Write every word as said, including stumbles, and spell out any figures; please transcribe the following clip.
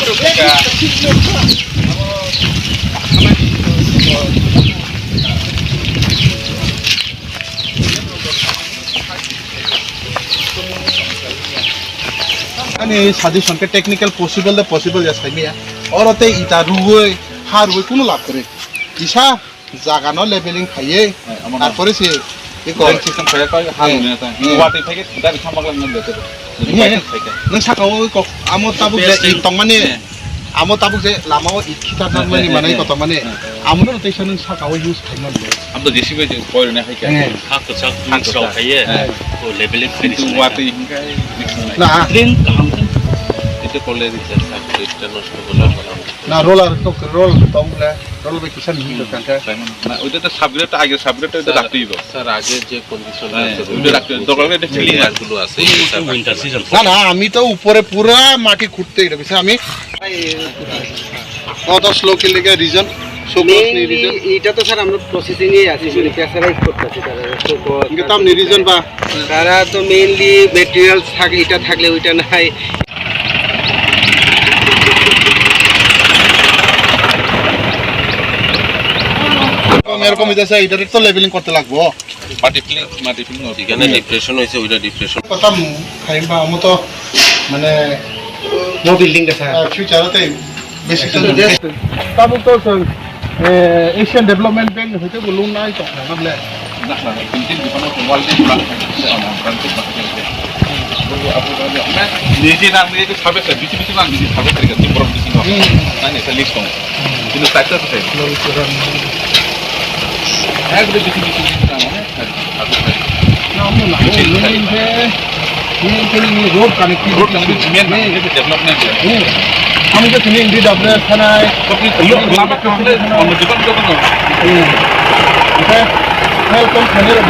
Ani suggestion ke technical possible da possible ya saimiya. Oro te ita ruwoi, ha ruwoi kuno lab kore. Isa jaga no leveling khaiye. Hai, amo no. Tarpore se iko. Drain system khaiye koi, ha ruwoi na ta. Hmm. Watwi phai ke, dari samak lang nang de. Hmm. Nwng saka o kok, amo tabuk je tongmani. Amo tabuk je lama o it khitar nangmani manai kotor mani. Amo no teisa nwng saka o use khaimani. Amo to J C B je koi rwna hai khe. Hak kwchak, hak kwchak khaiye. O leveling khai. Kintu watwi hinkai. Na. Clean kaham khe. Ito kole di sa, sa, ito nosto kole. Na roller to roll tong le, roll bai kisa ni hinto kangka. Na, oita to subgrade to age subgrade to rakti bo. Sir, age je condition আছে, ওইটা রাখতে হবে। দরকার হলে এটা ফিলিং রাখতে হবে। Winter season. না, না, আমি তো উপরে পুরা মাটি খুঁড়তে এটা বিষয় আমি কত স্লো কে লেগে রিজন শো মেইনলি রিজন এটা তো স্যার আমরা প্রসেসিং এ আছি, মানে প্রেসারাইজ করতেছি তারা। ইনকে তাম নি রিজন বা তারা তো মেইনলি ম্যাটেরিয়ালস থাকে, এটা থাকলে ওইটা নাই। এরকম, এরকম হইতেছে, এটা তো লেভেলিং করতে লাগবো। মাটি ফিলিং, মাটি ফিলিং হবে। এখানে ডিপ্রেশন হয়েছে, ওইটা ডিপ্রেশন। কথা খাইবা, আমি তো মানে ও বিল্ডিং টা স্যার। ফিউচার হতে বেশি তো tabuk to chwng, eh, Asian Development Bank ni hoite bo loan nai tong kha na ble. Na, na, na, tin tin dukano waldi pura. Nije nang nije sabe sa, bichi bichi nang nije sabe sa, borok bichi no. Nang nije list tong. Kinu taisa sa. Ekdom bichi bichi nang. Road connectivity main development. Ang je tini indi dabre thanai. Lama khamle, ono dukan dukan no. Oke, welcome thanai rok.